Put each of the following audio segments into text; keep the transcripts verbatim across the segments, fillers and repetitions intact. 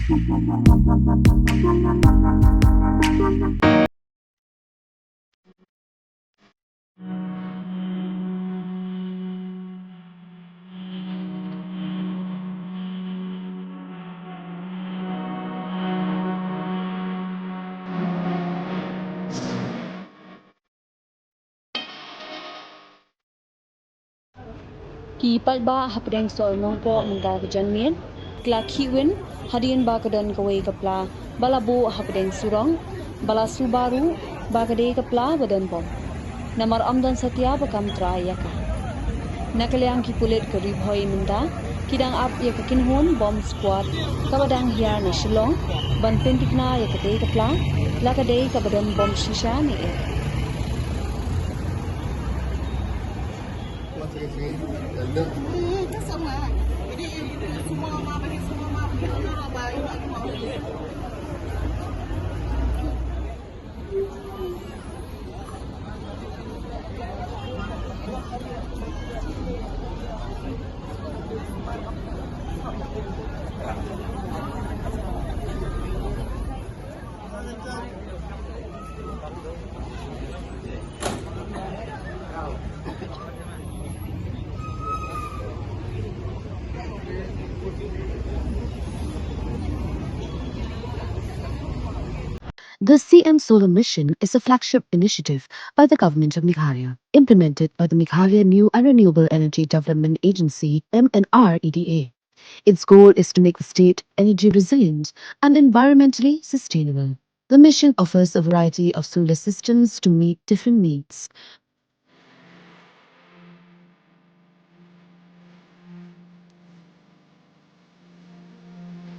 Ki paidbah hapdeng Sohryong Nongpoh mynta ka janmiet ki la khih win hadien ba ka don kawei ka pla ba la buh hapdeng surok, ba la suba ruh ba ka dei ka pla ba don bom, namar ym don satia ba kam trai ïa ka. Na ka liang ki pulit ka Ri Bhoi mynta ki dang ap ïa ka kynhun bomb squad kaba dang hiar na Shillong ban pynthikna ïa ka dei ka pla, la ka dei kaba don bom shisha ne eh. The C M Solar Mission is a flagship initiative by the Government of Meghalaya, implemented by the Meghalaya New and Renewable Energy Development Agency, M N R E D A. Its goal is to make the state energy resilient and environmentally sustainable. The mission offers a variety of solar systems to meet different needs.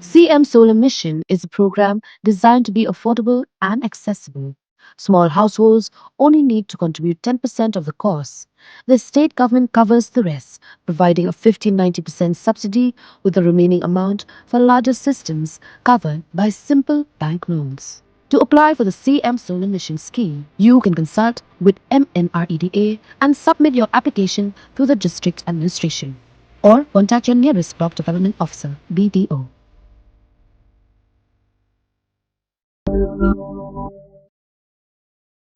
C M Solar Mission is a program designed to be affordable and accessible. Small households only need to contribute ten percent of the cost. The state government covers the rest, providing a fifty ninety percent subsidy, with the remaining amount for larger systems covered by simple bank loans. To apply for the C M Solar Mission scheme, you can consult with M N R E D A and submit your application through the district administration, or contact your nearest block development officer, B D O.